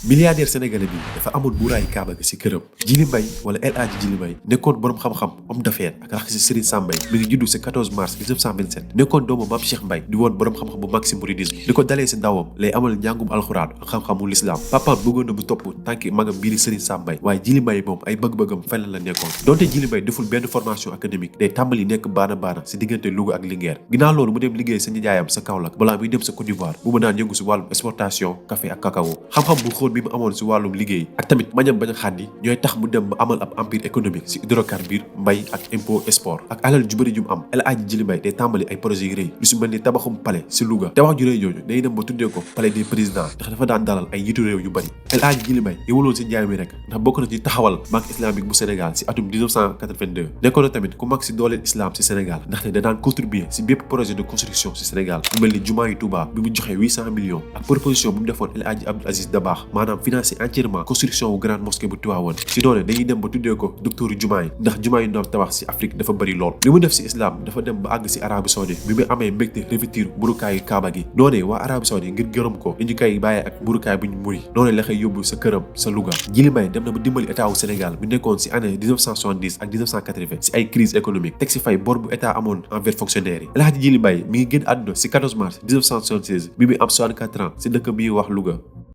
milliardaire sénégalais bi dafa amoon buuraayu kaaba gi si këram. Djily Mbaye wala El Hadj Djily Mbaye nekkoon borom xam-xam homme d'affaires ak rax si Serigne Sam Mbaye mi ngi juddu si 14 mars 1927 nekkoon doomu Mame Cheikh Mbaye di woon borom xam-xam bu mag si mouridisme li ko dalee si ndawam lay amal njàngum alxuraan ak xam-xamu lislaam papaam bëggoon na mu topp tànki magam bii di Serigne Sam Mbaye waaye Djily Mbaye moom ay bëgg-bëggam fenn la nekkoon donte Djily Mbaye deful benn formation académique day tàmbali nekk baana si diggante Louga ak Linguère ginnaaw loolu mu dem liggéey sa nijaayam sa Kaolack balaa muy dem sa Côte d'Ivoire bu mu daan yëngu si wàllum exportation café ak cacao xam-xam bu xóot bi mu amoon si wàllum liggéey ak tamit mañam bañ a xàddi ñooy tax mu dem ba amal ab empire économique si hydrocarbures mbay ak impôt export ak alal ju bëri ju mu am El Hadj Djily Mbaye day tàmbali ay projets yu rëy lu si mel ni tabaxum palais si Louga tabax ju rëy jooju day dem ba tuddee ko palais des présidents ndax dafa daan dalal ay njiitu réew yu bëri El Hadj Djily Mbaye yëwuloon si njaay mi rek ndax bokk na ci taxawal Banque Islamique bu Sénégal si atum 1982 nekkoon na tamit ku mag si dooleel islam si Sénégal ndaxte da daan contribuer si bépp projet de construction si Sénégal lu mel ni jumaa yu Touba bi mu joxe 800 millions ak proposition bu mu defoon El Hadj Abdoul Aziz Dabakh maanaam financé entièrement construction wu Grande Mosquée bu Touba woon si doone dañuy dem ba tuddee ko docteur jumaa yi ndax jumaa yi doon tabax si Afrique dafa bëri lool li mu def si islam dafa dem ba àgg si Arabie Saoudite bi mu amee mbégte revêtir mburukaayu Kaaba gi noonee waa Arabie Saoudite ngir gërëm ko dañu koy bàyyee ak mburukaay bu ñu muri noonee la koy yóbbu sa këram sa Louga Djily Mbaye dem na ba dimbali état wu Sénégal bi nekkoon si année 1970 ak 1980 si ay crise économique teg si fay bor bu état amoon envers fonctionnaires yi El Hadj Djily Mbaye mi ngi génn àdduna si 14 mars 1976 bi muy am 64 ans si dëkk bi wax Louga